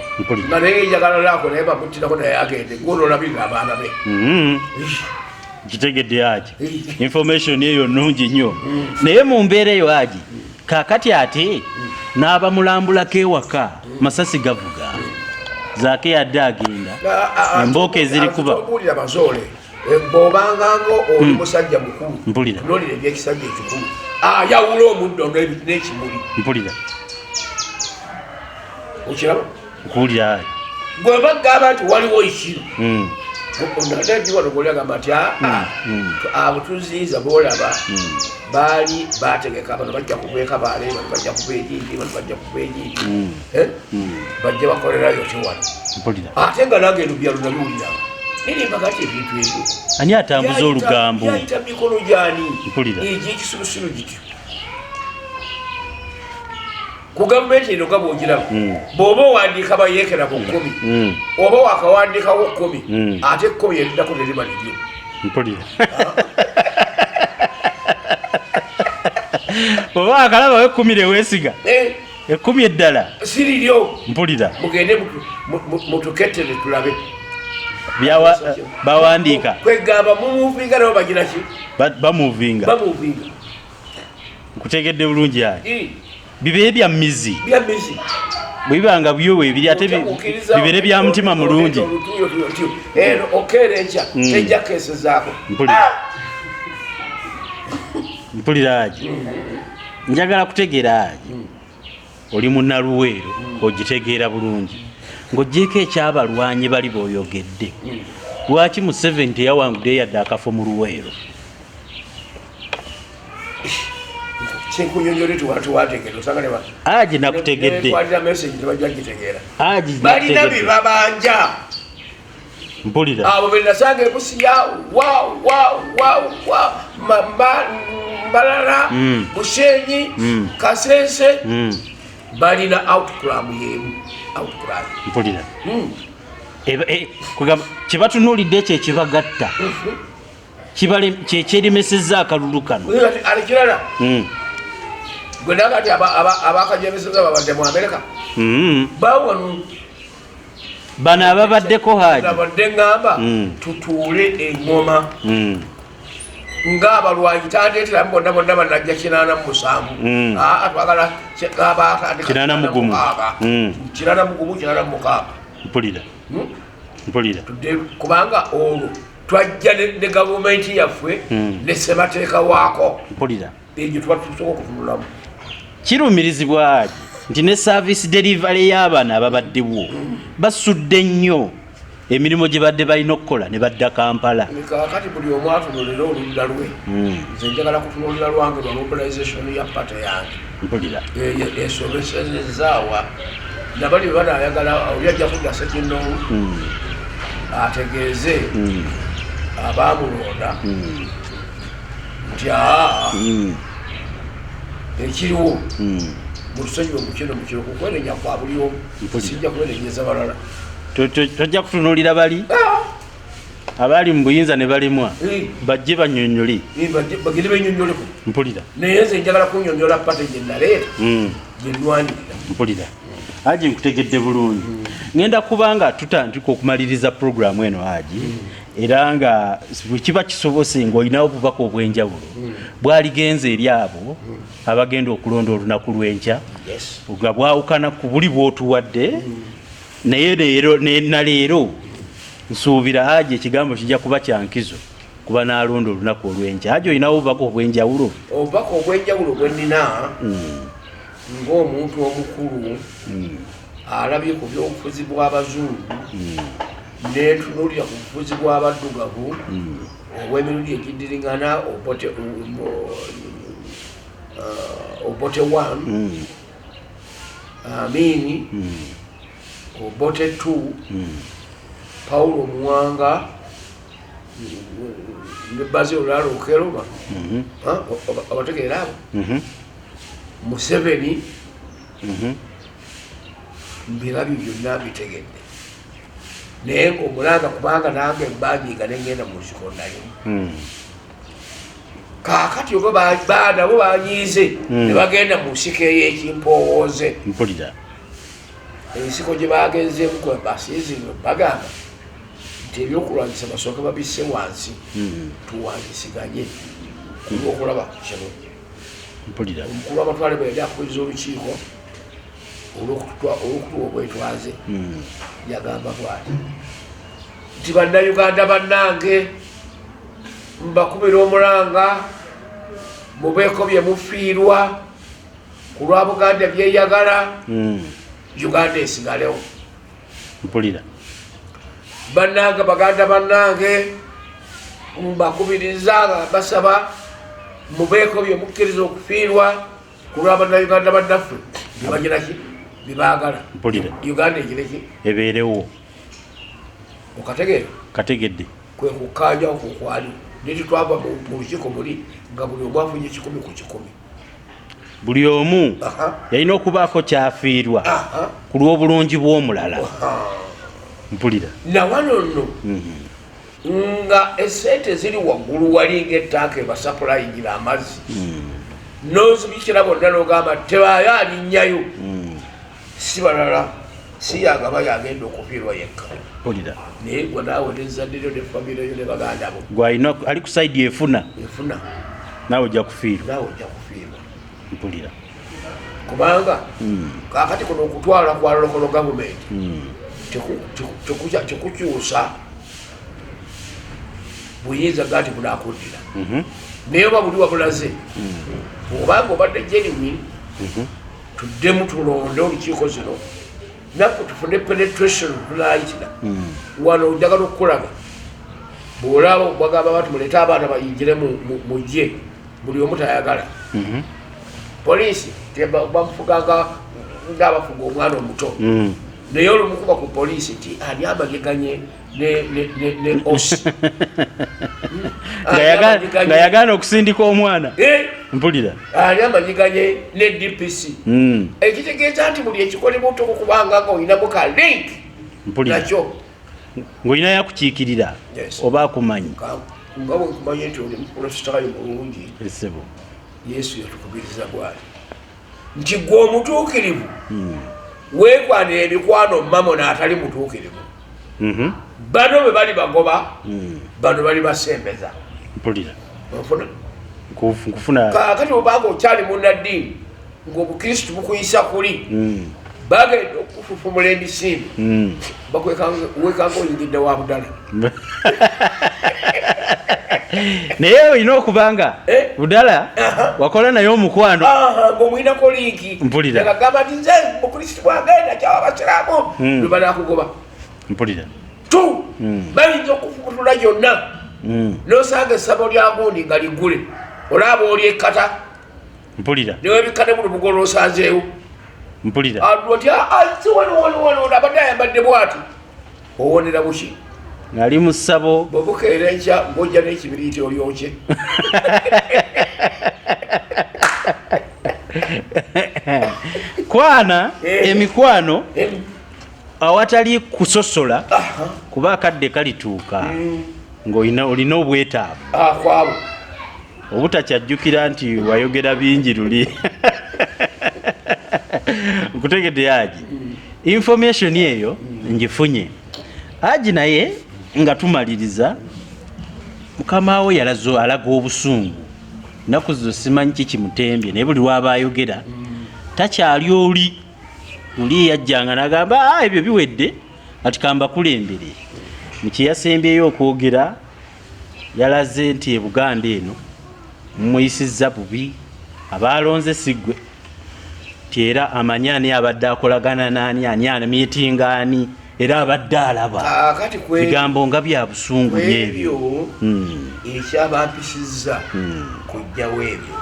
Nga naye njagala laako naye bamuttirako naye agende gw'onoolabirira abaana be. Nkitegedde Haji. Information eyo nnungi nnyo. Naye mu mbeera eyo Haji, kaakati ate n'abamulambulako ewaka masasi gavuga. Zaake yadde agenda. Embooko eziri kuba. Tobuulira bazoole. Bw'obanganga oli musajja mukulu. Mpulira. Tunuulira eby'ekisajja ekikulu. Ayawula omuddo n'ekimuli. Mpulira. Okiraba? Nkuwulira Haji. Bwe bagamba nti waliwo ekiro. Wano goli agamba nti abo tuziiza boolaba baali bategeka bano bajja kubeeka baale, bano bajja kuba ejinji, bano bajja kuba ejinji. Bajja bakolerayo ki wano. Ate nga nange ebyalo nabiwuliranga. Nirimba kati ebintu ebyo. Ani atambuza olugambo? Yayita mikono gyani? Egy'ekisirusiru gityo. Ku gavumenti eno nga bw'ogiraba, bw'oba owandiika bayeekera ku 10, oba wakawandiikawo 10, ate 10 eriddako teriba liryo. Mpulira. Bw'oba wakalabawo 10 lye weesiga, 10 eddala si liryo. Mpulira. Mugende mutukettere tulabe. Bawandiika. Kwegamba mumuvinga nabo bagira ki? Bamuvinga. Bamuvinga. Nkutegedde bulungi Haji. Bibeere bya mizi. Bya mizi. Bwe biba nga byo weebiri ate bibeere bya mutima mulungi. Okeera enkya tejja keesezaako. Mpulira. Mpulira Haji. Njagala kutegeera Haji. Oli munnaluweero ogitegeera bulungi. Ng'oggyeeko ekyabalwanyi bali b'oyogedde. Lwaki Museveni teyawangudde yadde akafo mu Luweero? Kyenkunyonyola tuwategeera osanga ne Haji nakutegedde. Kwalira message tebajja kugitegeera. Haji balina nakutegedde. bye babanja. Mpulira. Abo be nasanga e Busia wa wa wa wa Mbarara, Bushenyi, Kasese, balina outcome y'emu. Outcome. Mpulira. Kugamba kye batunuulidde ekyo ekibagatta. Kyekyeremesezza akalulu kano. Ali kirala. Gwe nakati abakajemesezza babadde mu Amerika. Bawano. Bano ababaddeko Haji. Babadde ŋŋamba tutuule eŋŋoma. Ng'abalwanyi tandeeteramu bonna bonna bannajja 87. Twagala 81. 81, 86. Mpulira. Mpulira. Tudde kubanga olwo twajja ne gavumenti yaffe ne ssemateeka waako. Mpulira. Egyo tuba tusobola okutunulamu. Kirumirizibwa Haji nti ne service delivery y'abaana ababaddewo basudde nnyo emirimu gye badde balina okukola ne badda Kampala. Kaakati buli omu atunuulira oludda lwe. Nze njagala kutunuulira lwange lwa mobilization ya party yange. Mpulira. Esobesezaawa. Nabali bwe banaayagala oli ajja kudda Ssekinnoomu ategeeze abaamulonda nti ekiriwo mutusonyiwe mukino mukino kukwenenya kwa buli omu, sijja kwenenyeza balala. Tojja kutunuulira bali abali mu buyinza ne balimwa bajje bannyonnyole. Bagende bennyonnyoleko. Mpulira. Naye nze njagala kunnyonnyola party gye naleeta gye nnwanirira. Mpulira. Haji nkutegedde bulungi. Ngenda kubanga tutandika okumaliriza puroguramu eno Haji, era nga bwe kiba kisobose ng'olinawo obubaka obw'enjawulo bwaligenze eri abo abagenda okulonda olunaku lw'enkya, nga bwawukana ku buli bw'otuwadde. Naye leero na leero nsuubira Haji ekigambo kijja kuba kya nkizo kuba n'alonda olunaku olw'enkya. Haji olinawo obubaka obw'enjawulo? Obubaka obw'enjawulo bwe nnina ng'omuntu omukulu alabye ku by'obufuzi bw'abazungu neetunuulira ku bufuzi bw'abaddugavu obw'emirundi egiddiringana Obote 1, Amini, Obote 2, Paulo Muwanga ne Basil Olalo Okello, abategeera abo, Museveni, mbirabyo byonna mbitegedde. Naye ngaomulanga kubanga nange mbanyiiga nengenda mu nsiko nalimu. Kaakati oba nabo banyiize ne bagenda mu nsiko ey'ekimpowooze. Mpulira. Ensiko gye bagenzeemu basiizino bagamba nti ebyokulwanyisa basooke babisse wansi, tuwanyisiganye kulwokulaba kino. Mpulira. Omukulu w'amatwale bwe yali akubiriza olukiiko olw'okutuwa obwetwaze, yagamba bwati nti bannayuganda bannange, mbakubira omulanga, mubeeko bye mufiirwa ku lwa Buganda byeyagala, Uganda esigalewo. Mpulira. Bannange, baganda bannange, mbakubiriza nga basaba mubeeko bye mukkiriza okufiirwa ku lwa bannayuganda bannaffe byebagiraki byebaagala. Mpulira. Uganda egireki ebeerewo. Okategeera? Kategedde. Kwe kukkaanya okwo kwali, naye tetwava mu lukiiko muli nga buli omu afunye 100 ku 100. Buli omu yalina okubaako kyafiirwa ku lw'obulungi bw'omulala. Mpulira. Nawano nno nga esente ziri waggulu wali ngaettanka ebasapulayingira amazzi, nozibikira bonna nogamba tebaayo alinnyayo, si balala, si yagaba yagenda okufiirwa yekka. Mpulira. Naye gwe naawe nezzadde lyo ne famire yo ne baganda bo. Gwalina ali ku side efuna. Efuna. Naawe ojja kufiirwa. Naawe ojja kufiirwa. Mpulira. Kubanga kakati kuno okutwala kwa local government tekukyusa buyinza gati bunakuddira, naye oba buli wabulaze obanga obadde genuine, tuddemu tulonde olukiiko zino naffe tufune penetration tunayitira wano. Njagala okukulaga, bwolaba bagamba bati mulete abaana bayingire mujje, buli omu tayagala. Poliisi bamufuganga ngaabafuga omwana omuto, naye olumukuba ku poliisi nti ani amanyiganye ne OC. Nga yagaana okusindika omwana. Mpulira. Ani amanyiganye ne DPC? Ekitegeeza nti buli ekikolebwa otuuka okubanga nga olinamu ka link nakyo. Ng'olinayo akukiikirira oba akumanyi. Nga bwenkumanye nti oli mukristaayo mulungi. Esebo. Yesu yatukubiriza bwali nti gwe omutuukirivu weekwanira emikwano mamona atali mutuukirivu. Bano bwe bali bagoba, bano bali basembeza. Mpulira. Onfuna? Nkufuna. Kaakati obanga okyali munnaddiini ng'obukristu bukuyisa kuli, bagenda okufufumula emisinde, bakwekanga oyingidde wa budala. Naye olina okuba nga Eh? budala wakola naye omukwano. Ng'omuyinako link. Mpulira. Agamba nti nze mukristu bwange nakyawa abasiraamu, lwe banakugoba. Mpulira. Tu bayinza okufumutula yonna, nosanga essabo lya gundi nga liggule, olaba oli ekkata. Mpulira. Newebikka ne buli lwosanzeewo. Mpulira. Ati si wano wano wano abadde ayambadde bwati, owonera buki? Ngali mu ssabo. Bwebukeera enkya ng'ojja n'ekibiriiti olyokye. Kwana Eh. emikwano awatali kusosola, kuba akadde kalituuka ng'olina olina obwetaavu Kwabo. obutakyajjukira nti wayogera bingi luli. Nkutegedde Haji, information eyo ngifunye Haji. Naye nga tumaliriza, mukama we yalazo alaga obusungu nnaku zo, simanyi kikimutembye, naye buli lwaba ayogera takyali oli oli eyajjanga nagamba, "Ah, ebyo biwedde, ati kambakulembere." Mukiyasembyeyo okwogera yalaze nti e Buganda eno mumuyisizza bubi, abalonze siggwe, ti era amanyi ani abadde akolagana naani, ani amiitinga ani, era abadde alaba. Kaakati Bigambo nga bya busungu nyebyo. Kwebyo ekyabampisizza kujjawo ebyo.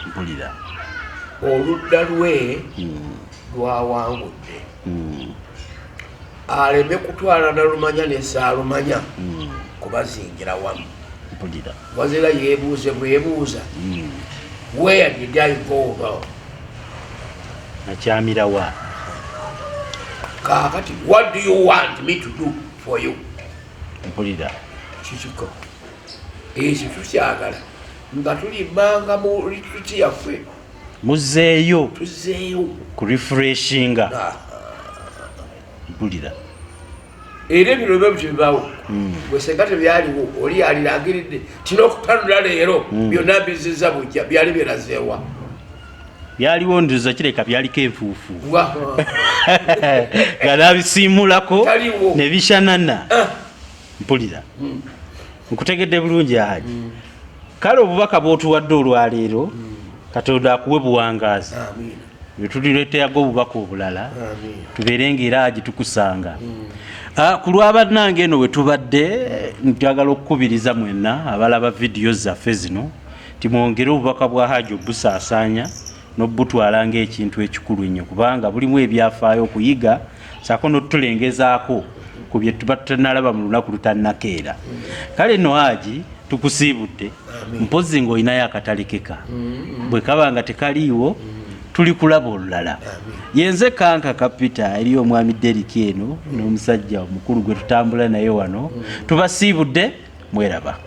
Mpulira. Oludda lwe lwawangudde, aleme kutwala nalumanya nesaalumanya kubazingira wamu. Mpulira. Wazira yeebuuze bwebuuza, where did I go wrong? Nakyamirawa? Kaakati what do you want me to do? for you. Mpulira. Kikiko ekyo tukyagala nga tuli bbanga mu retreat yaffe. Muzeeyo. Tuzeeyo. Ku refreshinga. Mpulira. Era ebiro biba bityo bibaawo. Gwe senga tebyaliwo, oli yalirangiridde tina okutanula leero, byonna mbiziza bujja, byali birazeewa? Byaliwo, nduza kireka byaliko enfuufu nga nabisiimulako Taliwo. ne bishanana. Mpulira, nkutegedde bulungi, Haji. Kale obubaka bw'otuwadde olwaleero, Katonda akuwe buwangaazi. Amiina. Lwe tulireeterago obubaka obulala, Amiina. tubeere nga era Haji tukusanga. Ku lwabannange eno we tubadde, njagala okukubiriza mwenna abalaba vidiyo zaffe zino timwongere obubaka bwa Haji obusaasaanya n'obutwala ng'ekintu ekikulu ennyo, kubanga bulimu ebyafaayo okuyiga saako n'otulengezaako ku bye tuba tutanalaba mu lunaku lutannakeera. Kale nno Haji, tukusiibudde, mpozi ng'olinayo akatalekeka. Bwe kaba nga tekaliiwo, tuli kulaba olulala. Yenze Kanka Kapita, eri omwami Deriki eno n'omusajja omukulu gwe tutambula naye wano. Tubasiibudde, mweraba.